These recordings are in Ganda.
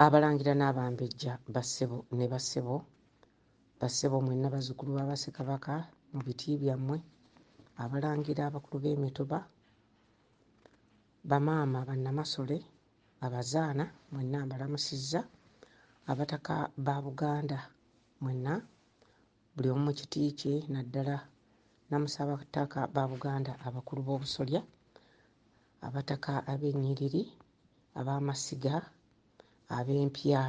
Abalangira n'Abambejja, bassebo ne bassebo, bassebo mwenna bazzukulu ba Bassekabaka mu biti byammwe, Abalangira abakulu b'emituba, bamaama bannamasole, abazaana mwenna mbalamusizza, Abataka ba Buganda mwenna buli omu mu kiti kye naddala nnamusa Abataka ba Buganda abakulu b'obusolya, Abataka ab'ennyiriri, ab'amasiga, ab'empya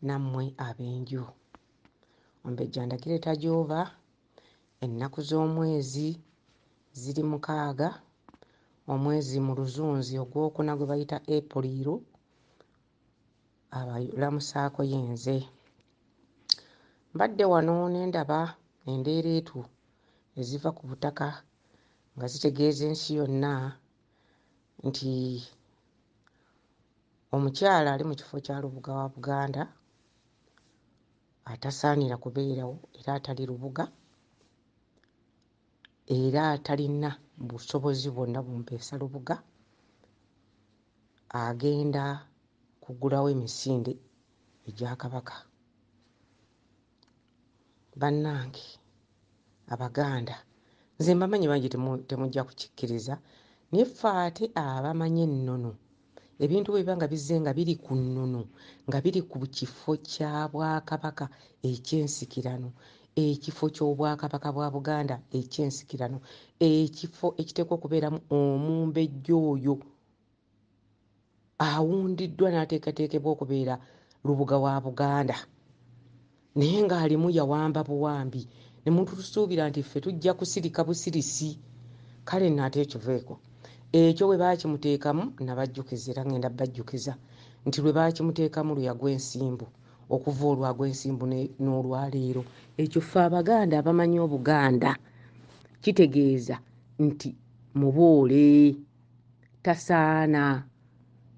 nammwe ab'enju. Omumbejja Ndagire Tajooba, ennaku z'omwezi ziri 6, omwezi mu Luzunzi ogwokuna gwe bayita April, abalamusaako ye nze. Mbadde wano ne ndaba endeereetu eziva ku butaka nga zitegeeza ensi yonna nti omukyala ali mu kifo kya Lubuga wa Buganda atasaanira kubeerawo era atali Lubuga era atalina busobozi bwonna bumupeesa Lubuga agenda kuggulawo emisinde egya Kabaka. Bannange Abaganda nze mbamanyi bangi temujja kukikkiriza naye ffe ate abamanyi ennono ebintu bwe biba nga bizze nga biri ku nnono nga biri ku kifo kya Bwakabaka eky'ensikirano, ekifo ky'Obwakabaka bwa Buganda eky'ensikirano, ekifo ekiteekwa okubeeramu omumbejja oyo awundiddwa n'ateekateekebwa okubeera Lubuga wa Buganda naye ng'alimu yawamba buwambi ne mutusuubira nti ffe tujja kusirika busirisi. Kale nno ate ekiveeko ekyo bwe baakimuteekamu nabajjukiza era ngenda bajjukiza nti lwe baakimuteekamu lwe yagwa ensimbu okuva olwo agwa ensimbu n'olwaleero. Ekyo ffe Abaganda abamanyi Obuganda kitegeeza nti muboole tasaana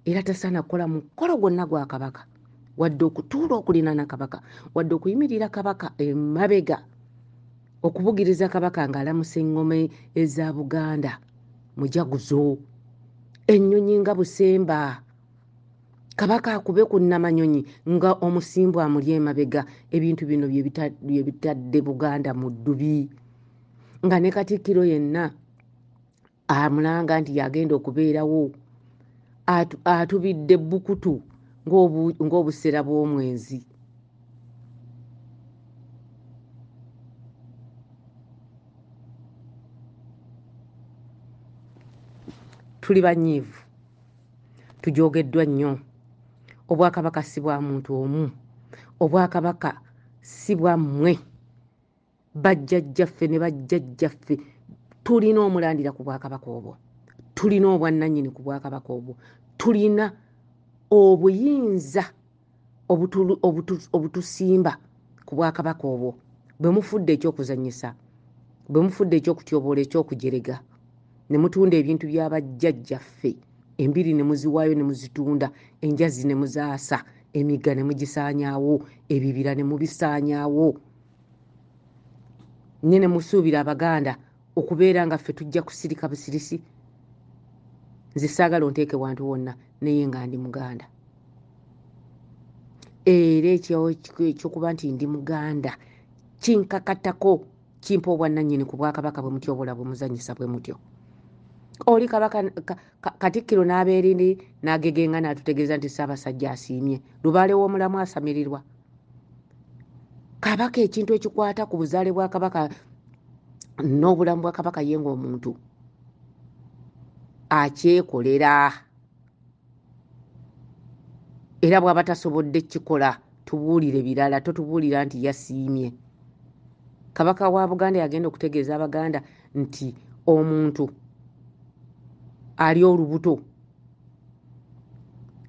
era tasaana kukola mukolo gwonna gwa Kabaka wadde okutuula okulinaana Kabaka wadde okuyimirira Kabaka emabega okubugiriza Kabaka ng'alamusa eŋŋoma eza Buganda mujaguzo ennyonyi nga Busemba Kabaka akube ku nnamanyonyi nga omusimbu amuli emabega. Ebintu bino bye bitadde Buganda mu ddubi nga ne Katikkiro yenna amulanga nti yagenda okubeerawo atubidde bbukutu ng'obusera bw'omwenzi. Tuli banyiivu, tujoogeddwa nnyo. Obwakabaka si bwa muntu omu, Obwakabaka si bwammwe. Bajjajjaffe ne bajjajjaffe tulina omulandira ku bwakabaka obwo, tulina obwannannyini ku bwakabaka obwo, tulina obuyinza obutusimba ku bwakabaka obwo. Bwe mufudde eky'okuzannyisa, bwe mufudde eky'okutyoboola, eky'okujerega, ne mutunda ebintu bya bajjajjaffe, embiri ne muziwaayo ne muzitunda, enjazi ne muzaasa, emigga ne mugisaanyaawo, ebibira ne mubisaanyaawo. Nye ne musuubira Abaganda okubeera nga ffe tujja kusirika busirisi. Nze saagala onteeke wantu wonna naye nga ndi Muganda. Era ekyokuba nti ndi Muganda kinkakatako, kimpa obwannannyini ku bwakabaka bwe mutyobola bwe muzannyisa bwe mutyo. Oli Kabaka Katikkiro n'abeera eri n'agegenga n'atutegeeza nti Ssaabasajja asiimye. Lubaale w'omulamu asamirirwa. Kabaka ekintu ekikwata ku buzaale bwa Kabaka n'obulamu bwa Kabaka ye ng'omuntu akyekolera. Era bw'aba tasobodde kukikola tubuulire birala, totubuulira nti yasiimye. Kabaka wa Buganda yagenda okutegeeza Abaganda nti omuntu ali olubuto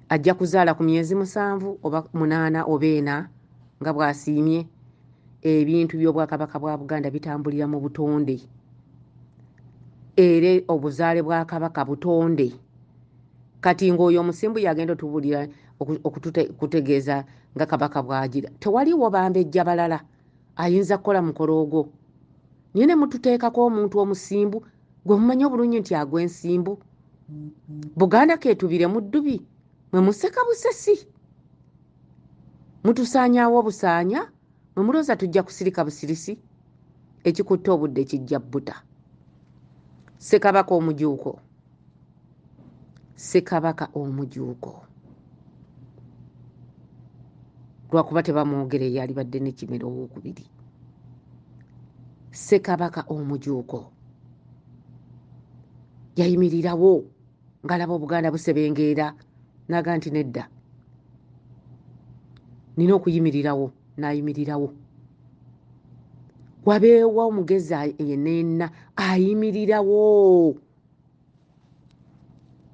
ajja kuzaala ku myezi 7 oba 8 oba 4 nga bw'asiimye. Ebintu by'Obwakabaka bwa Buganda bitambulira mu butonde, era obuzaale bwa Kabaka butonde. Kati ng'oyo omusimbu yagenda otubuulira okutegeeza nga Kabaka bw'agira. Tewaliwo bambejja balala ayinza kukola mukolo ogwo. Naye ne mututeekako omuntu omusimbu gwe mumanyi obulungi nti agwa ensimbu. Buganda keetubire mu ddubi, mwe museka busesi. Mutusaanyaawo obusaanya, mwe mulowooza tujja kusirika busirisi? Ekikutte obudde kijja bbuta. Ssekabaka Omujuuko, Ssekabaka Omujuuko lwakuba tebamwogera eyalibadde ne Kimera owookubiri. Ssekabaka Omujuuko yayimirirawo ng'alaba Obuganda busebengeera, n'agamba nti nedda, nina okuyimirirawo. N'ayimirirawo. Wabeewo omugezi yenna yenna ayimirirawo,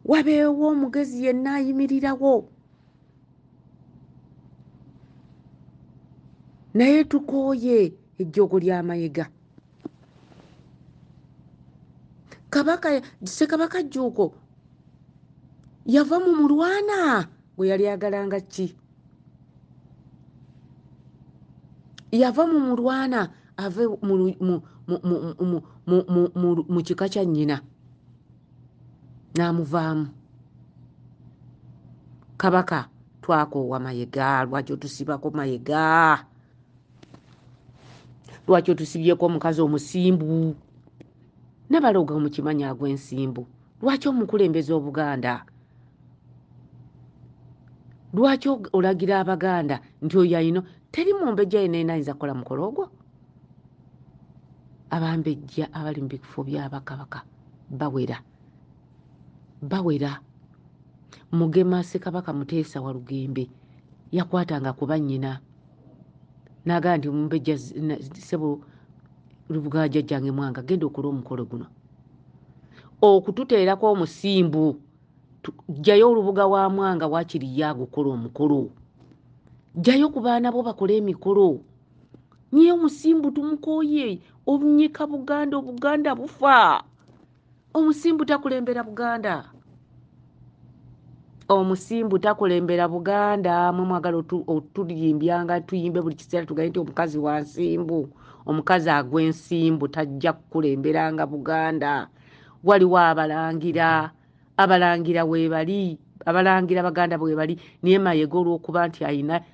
wabeewo omugezi yenna ayimirirawo. Naye tukooye ejjoogo ly'amayega. Kabaka Ssekabaka Jjuuko yava mu mulwana gwe yali agalanga ki? Yava mu mulwana ave mu kika kya nnyina n'amuvaamu. Kabaka twakoowa Mayega, lwaki otusibako Mayega? Lwaki otusibyeko omukazi omusimbu? Nabaloga omukimanyi agw'ensimbu. Lwaki omukulembeza Obuganda? Lwaki olagira Abaganda nti oyo ayina teri mumbejja yenna yenna ayinza kukola mukolo ogwo? Abambejja abali mu bifo by'abakabaka bawera, bawera. Mugema Ssekabaka Muteesa Walugembe yakwatanga ku bannyina n'agamba nti mumbejja ssebo Lubuga jjajjange Mwanga, genda okole omukolo guno. Okututeerako omusimbu, jjayo olubuga wa Mwanga waakiri ye agukola omukolo. Jjayo ku baana bo bakole emikolo. Naye omusimbu tumukooye, obunyika Buganda, Obuganda bufa. Omusimbu takulembera Buganda. Omusimbu takulembera Buganda. Mwe mwagala otuliyimbyanga tuyimbe buli kiseera tugambe nti omukazi wa nsimbu, omukazi agwa ensimbu tajja kukulemberanga Buganda. Waliwo abalangira, abalangira weebali, abalangira Baganda bwe bali, naye Mayega olw'okuba nti ayina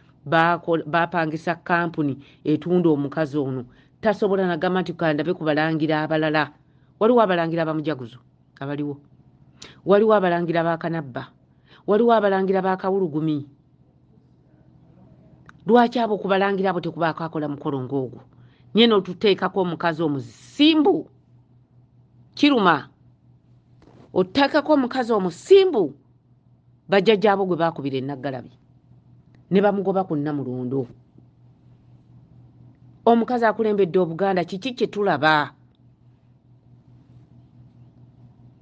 bapangisa kampuni etunda omukazi ono, tasobola nagamba nti kandabe ku balangira abalala. Waliwo abalangira abamujaguzo abaliwo, waliwo abalangira bakanabba, waliwo abalangira bakawulugumi. Lwaki abo ku balangira abo tekubaako akola mukolo ng'ogwo? Nye n'otuteekako omukazi omusimbu, kiruma. Oteekako omukazi omusimbu, bajjajjaabo gwe baakubira enaggalabi ne bamugoba ku Nnamulondo. Omukazi akulembedde Obuganda, kiki kye tulaba?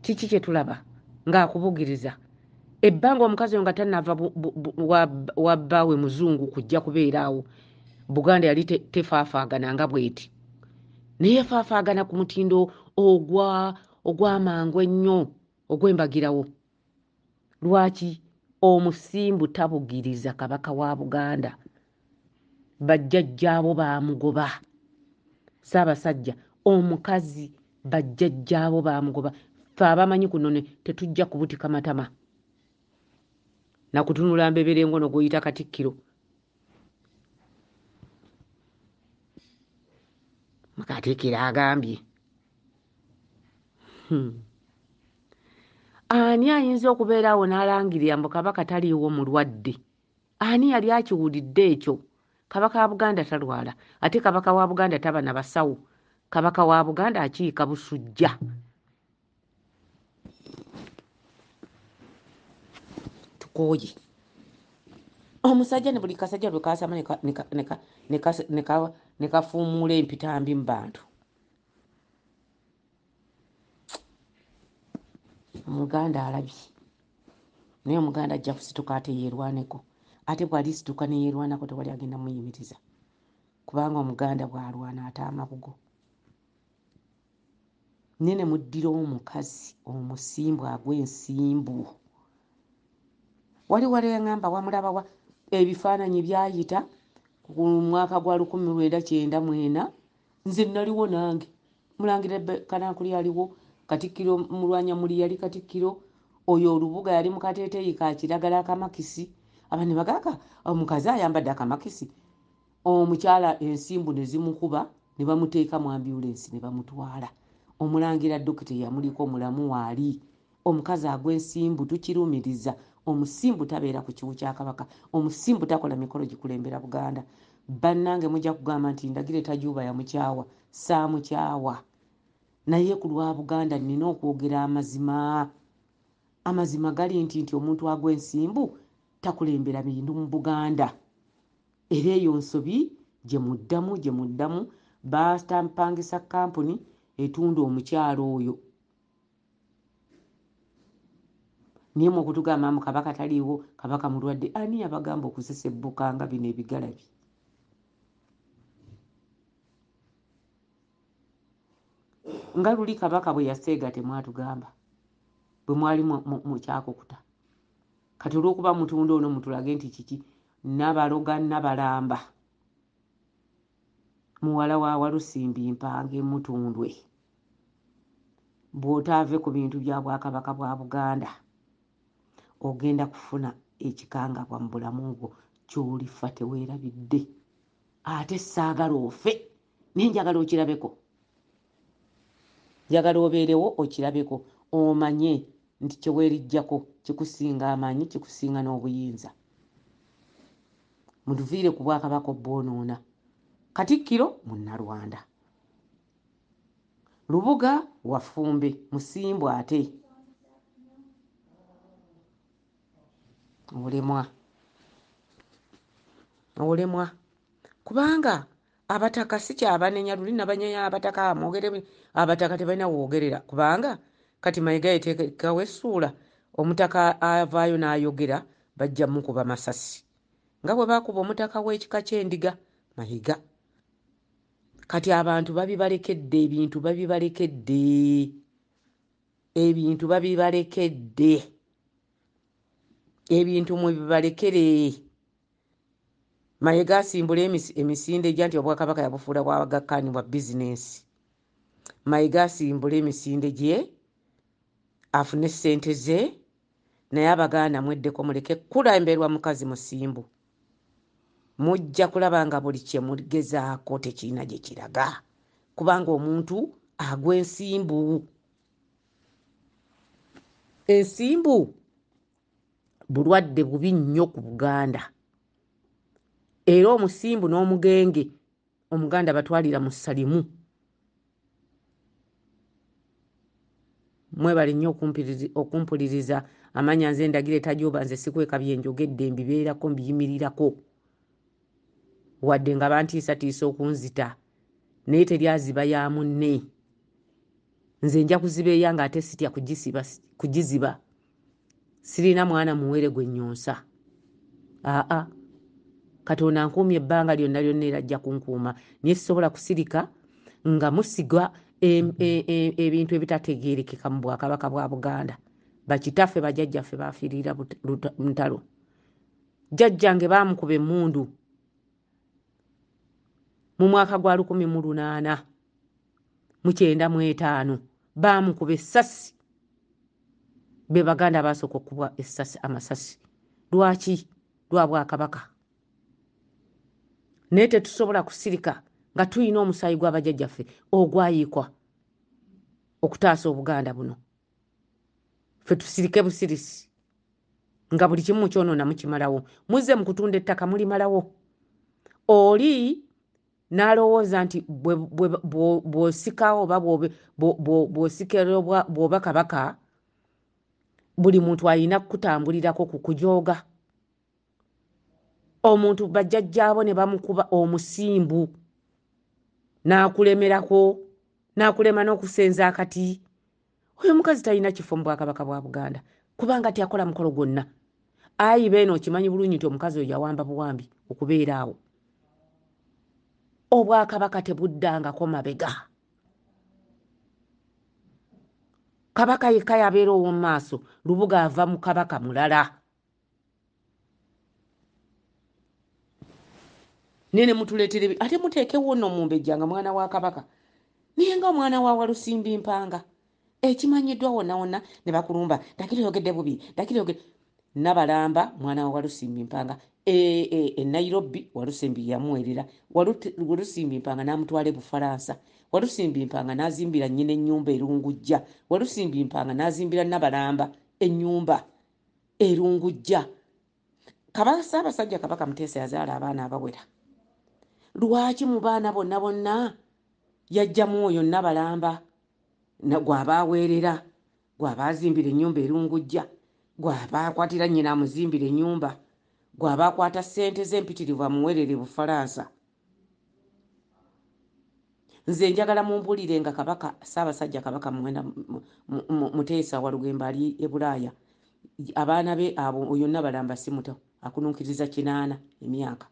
Kiki kye tulaba ng'akubugiriza ebbanga omukazi oyo nga tannava wa bbaawe muzungu kujja kubeera awo? Buganda yali tefaafaagana nga bw'eti, naye efaafaagana ku mutindo ogw'amangu ennyo ogw'embagirawo. Lwaki omusimbu tabugiriza kabaka wa Buganda? Bajjajjaabo baamugoba. Ssaabasajja omukazi bajjajjaabo baamugoba. Ffe abamanyi ku nnono tetujja kubutika matama nakutunula mbeberengo gw'oyita Katikkiro. Katikkiro agambye Ani ayinza okubeera awo n'alangirira mbu kabaka taliiwo mulwadde? Ani yali akiwulidde ekyo? Kabaka wa Buganda talwala, ate kabaka wa Buganda taba na basawo. Kabaka wa Buganda akiika busujja. Tukooye omusajja ne buli kasajja lwe kasama ne kafuumuula empitambi mu bantu. Omuganda alabye, naye Omuganda ajja kusituka ate yeerwaneko. Ate bw'alisituka ne yeerwanako tewali agenda muyimiriza, kubanga Omuganda bw'alwana ate amabugo. Naye ne muddira omukazi omusimbu agwa ensimbu. Wali wali yaŋŋamba wamulaba wa ebifaananyi byayita ku mwaka gwa 1994, nze naliwo nange. Mulangira Kanankuli aliwo, Katikkiro Mulwanyamuli yali Katikkiro, oyo Olubuga yali mu kateeteeyi ka kiragala akamakisi. Abantu ne bagamba omukazi ayambadde akamakisi. Omukyala ensimbu ne zimukuba ne bamuteeka mu ambyulensi ne bamutwala. Omulangira dokita eyamuliko mulamu waali. Omukazi agwa ensimbu tukirumiriza. Omusimbu tabeera ku kiwu kya Kabaka. Omusimbu takola mikolo gikulembera Buganda. Bannange mujja kugamba nti Ndagire Tajuuba yamukyawa. Saamukyawa. Naye ku lwa Buganda nnina okwogera amazima. Amazima gali nti omuntu agwa ensimbu takulembera bintu mu Buganda. Era eyo nsobi gye muddamu batampangisa kampuni etunda omukyalo oyo. Naye mwe okutugamba mbu Kabaka taliiwo, Kabaka mulwadde, ani yabagamba okusesebbuka nga bino ebigalabi? Nga luli Kabaka bwe yaseega temwatugamba, bwe mwali mu kyakukuta. Kati olw'okuba mutunda ono mutulage nti kiki, nabaloga nabalamba. Muwala wa Walusimbi Mpange Mutundwe. Bw'otaave ku bintu bya Bwakabaka bwa Buganda, ogenda kufuna ekikangabwa mu bulamu bwo ky'olifa teweerabidde. Ate saagala ofe, naye njagala okirabeko. Njagala obeerewo okirabeko, omanye nti kye weerijjako kikusinga amaanyi, kikusinga n'obuyinza. Mutuviire ku Bwakabaka obwonoona. Katikkiro Munnalwanda. Lubuga Wafumbe Musimbu ate. Olemwa. Olemwa. Kubanga abataka si kyabanenya luli nabanyenya abataka mwogere abataka tebalina woogerera kubanga kati Mayiga yeteekawo essuula omutaka avaayo n'ayogera bajja mukuba masasi nga bwe baakuba omutaka w'ekika ky'endiga Mayiga. Kati abantu babibalekedde ebintu babibalekedde ebintu babibalekedde ebintu mwebibalekere. Mayiga asimbula emisinde gya nti Obwakabaka yabufuula bwa gakkaani bwa bizinensi. Mayiga asimbula emisinde gye afune ssente ze, naye Abaganda mweddeko muleke kulemberwa mukazi musimbu. Mujja kulaba nga buli kye mugezaako tekirina gye kiraga, kubanga omuntu agwa ensimbu. Ensimbu bulwadde bubi nnyo ku Buganda. Era omusimbu n'omugenge Omuganda batwalira mu ssalimu. Mwebale nnyo okumpuliriza. Amanya nze Ndagire Tajuuba, nze sikweka bye njogedde, mbibeerako, mbiyimirirako. Wadde nga bantiisatiisa okunzita, naye teryaziba ya munne. Nze nja kuziba eyange ate sitya kugiziba. Sirina mwana muwere gwe nnyonsa. Aa, Katonda ankuumye ebbanga lyonna lyonna era ajja kunkuuma. Naye sisobola kusirika nga musiga ebintu ebitategeerekeka mu Bwakabaka bwa Buganda. Bakitaffe bajjajjaffe baafiirira ntalo. Jjajjange baamukuba emmundu mu mwaka gwa 1895, baamukuba essasi. Be Baganda baasooka okukubwa essasi amasasi. Lwaki? Lwa Bwakabaka. Naye tetusobola kusirika nga tulina omusaayi gw'abajjajjaffe ogwayiikwa okutaasa Obuganda buno. Ffe tusirike busirisi nga buli kimu mukyonoona mukimalawo. Muzze mu kutunda ettaka mulimalawo. Oli n'alowooza nti bw'osikawo oba bw'osikera bw'oba kabaka, buli muntu alina kukutambulirako ku kujooga. Omuntu bajjajjaabo ne bamukuba omusimbu n'akulemerako, n'akulema n'okusenza akati. Oyo omukazi talina kifo mu Bwakabaka bwa Buganda kubanga teyakola mukolo gwonna. Ayi beeno okimanyi bulungi nti omukazi oyo yawamba buwambi okubeera awo. Obwakabaka tebuddangako mabega. Kabaka yekka yabeera ow'omu maaso, Lubuga ava mu kabaka mulala. Naye ne mutuleetera ate muteekewo nno Omumbejja nga mwana wa kabaka, naye nga omwana wa Walusimbi Mpanga ekimanyiddwa wonna wonna ne bakulumba, Ndagire oyogedde bubi, Ndagire oyogedde. Nabalamba mwana wa Walusimbi Mpanga e Nairobi. Walusimbi yamuwerera, Walusimbi Mpanga n'amutwala e Bufalansa. Walusimbi Mpanga n'azimbira nnyina ennyumba Erungujja. Walusimbi Mpanga n'azimbira Nabalamba ennyumba Erungujja. Kabaka Ssaabasajja Kabaka Muteesa yazaala abaana abawera. Lwaki mu baana bonna bonna yajjamu oyo Nabalamba gw'aba aweerera, gw'aba azimbira ennyumba Erungujja, gw'aba akwatira nnyina amuzimbira ennyumba, gw'aba akwata ssente z'empitirivu amuweerere Bufalansa? Nze njagala mumpulire nga Kabaka Ssaabasajja Kabaka Muwenda Muteesa Walugembe ali e Bulaaya, abaana be abo, oyo Nabalamba si muto, akununkiriza 80 emyaka,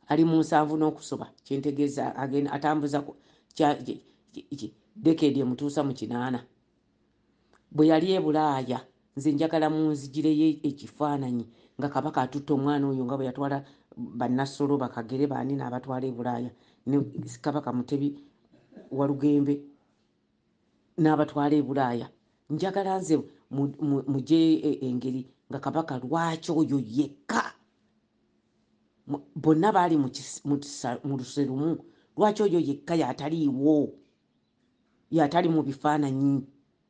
ali mu 70 n'okusoba. Kyentegeeza agenda atambuza decade emutuusa mu 80. Bwe yali e Bulaaya, nze njagala munzigireyo ekifaananyi nga Kabaka atutte omwana oyo, nga bwe yatwala bannassolo bakagere baani n'abatwala e Bulaaya, ne Kabaka Mutebi Walugembe n'abatwala e Bulaaya. Njagala nze mugye engeri nga Kabaka lwaki oyo yekka, bonna baali mu luse lumu, lwaki oyo yekka yataliiwo, yatali mu bifaananyi,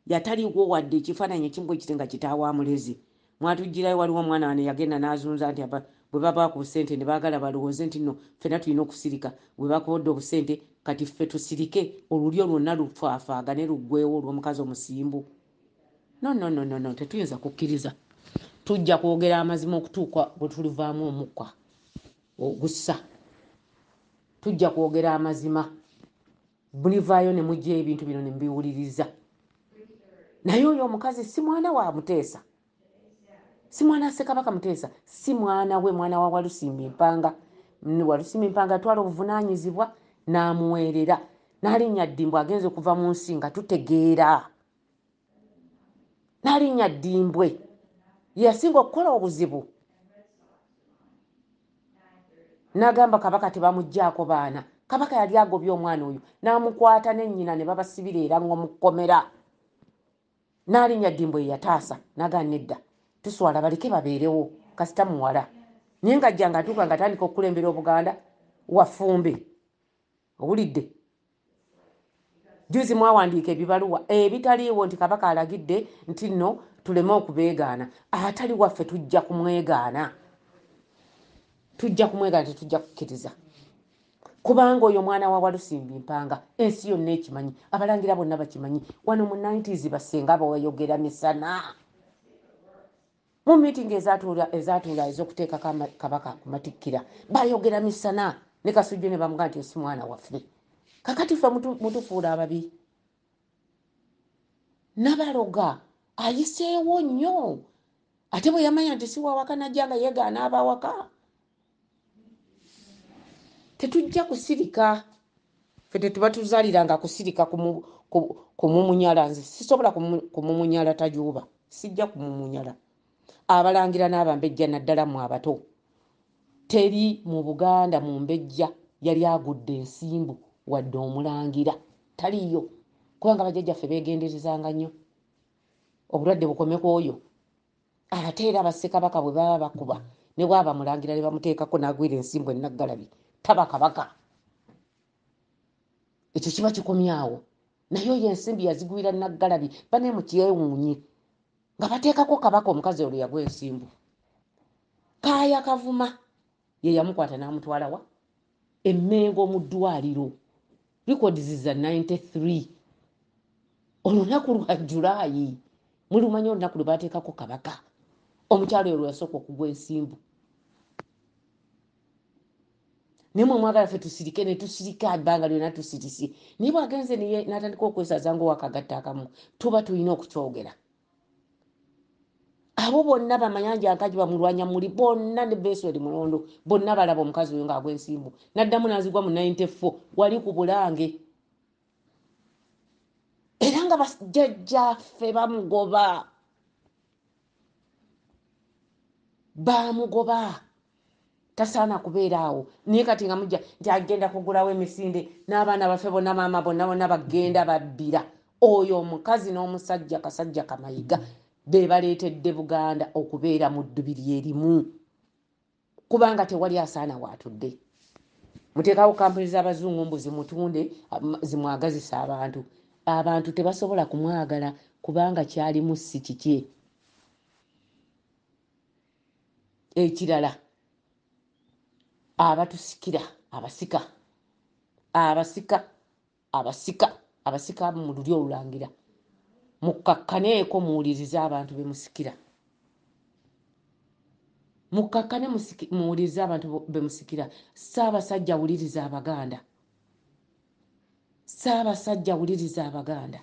yataliiwo wadde ekifaananyi ekimu bwe kiti nga kitaawe amuleze? Mwatugirayo waliwo omwana wano yagenda n'azunza nti bwe baba ku busente ne baagala balowooze nti nno ffenna tulina okusirika. Bwe bakuwadde obusente, kati ffe tusirike, olulyo lwonna lufaafaagane luggwewo olw'omukazi omusimbu? No, no, no, no, no, tetuyinza kukkiriza. Tujja kwogera amazima okutuuka bwe tulivaamu omukka ogussa. Tujja kwogera amazima. Mulivaayo ne mujja ebintu bino ne mubiwuliriza. Naye oyo omukazi si mwana wa Muteesa, si mwana Ssekabaka Muteesa, si mwana we, mwana wa Walusimbi Mpanga. Walusimbi Mpanga atwala obuvunaanyizibwa n'amuweerera n'alinnya Ddimbwe. Agenze okuva mu nsi nga tutegeera n'alinnya Ddimbwe yasinga okukola obuzibu, n'agamba Kabaka tebamuggyaako baana. Kabaka yali agobye omwana oyo, n'amukwata nennyina ne babasibira era ng'omukomera. N'alinnya Ddimbwe ye yataasa, n'agamba nedda, tuswala, baleke babeerewo kasita muwala. Naye ng'ajja ng'atuuka ng'atandika okukulembera Obuganda wafumbe. Owulidde, juzi mwawandiika ebibaluwa ebitaliiwo nti Kabaka alagidde nti nno tuleme okubeegaana. Atali waffe tujja kumwegaana, tujja kumwegaana, tetujja kukkiriza, kubanga oyo mwana wa Walusimbi Mpanga. Ensi yonna ekimanyi, abalangira bonna bakimanyi. Wano mu 90s basenga bawayogera misana mu meeting ezatuula ez'okuteekako Kabaka ku matikkira, bayogera misana ne Kasujju ne bamugaa nti osi mwana waffe. Kakati ffe mutufuula ababi. Nabaloga ayiseewo nnyo, ate bwe yamanya nti si wawaka najja nga yeegaana abawaka. Tetujja kusirika ffe, tetuba tuzaaliranga kusirika kumumunyala. Nze sisobola kumumunyala tajuuba, sijja kumumunyala. Abalangira n'abambejja, naddala mu abato, teri mu Buganda mu mbejja yali agudde ensimbu wadde omulangira, taliyo, kubanga bajjajjaffe beegenderezanga nnyo obulwadde bukome ku oyo. Ate era bassekabaka bwe baba bakuba, ne bwaba mulangira ne bamuteekako n'agwira ensimbu enaggalabi, taba kabaka, ekyo kiba kikomyawo. Naye oyo ensimbi yazigwira naggalabi. Bane mukyewuunye nga bateekako kabaka, omukazi olwo yagwa ensimbu. Kaaya Kavuma ye yamukwata n'amutwalawa Emmengo mu ddwaliro. Records za 93, olunaku lwa Julaayi, mulumanyi olunaku lwe bateekako kabaka, omukyalo oyo lwe yasooka okugwa ensimbu. Naye mwe mwagala ffe tusirike, ne tusirika ebbanga lyonna tusirise. Naye bwagenze n'atandika okwesaza ngaowakagatta akamu, tuba tulina okukyogera. Abo bonna bamayanja nkaji bamulwanya muli bonna ne Besweri Mulondo bonna balaba omukazi oyo ng'agwa ensimbu, n'addamu n'azigwa mu 94 wali ku Bulange, era nga bajjajjaffe bamugoba, bamugoba, tasaana kubeera awo. Naye kati nga mujja nti agenda kugulawo emisinde n'abaana baffe bonna, maama bonna bonna bagenda babbira oyo omukazi n'omusajja kasajja kamayiga. Be baleetedde Buganda okubeera mu ddubi lyerimu, kubanga tewali asaana waatudde. Muteekawo kampuni z'abazungu mbu zimutunde, zimwagazisa abantu. Abantu tebasobola kumwagala kubanga kyalimu si kikye. Ekirala, abatusikira, abasika, abasika, abasika, abasika mu lulyo olulangira, mukkakkaneeko, muwulirize abantu be musikira. Mukkakkane, muwulirize abantu be musikira. Ssaabasajja, wuliriza Abaganda. Ssaabasajja, wuliriza Abaganda.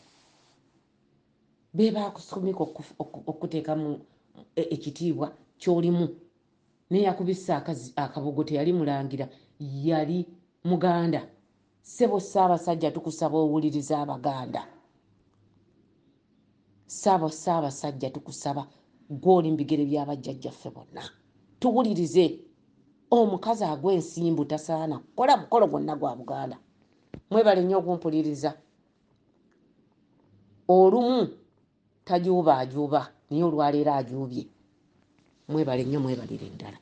Be bakusumika okuteekamu ekitiibwa ky'olimu. Naye yakubisa akabugo, teyali mulangira, yali Muganda. Ssebo Ssaabasajja, tukusaba owuliriza Abaganda. Ssabo Ssaabasajja, tukusaba, gw'oli mu bigere by'abajjajjaffe bonna, tuwulirize. Omukazi agwa ensimbu tasaana kukola mukolo gwonna gwa Buganda. Mwebale nnyo okumpuliriza. Olumu tajuuba ajuuba, naye olwaleero ajuubye. Mwebale nnyo, mwebalire ddala.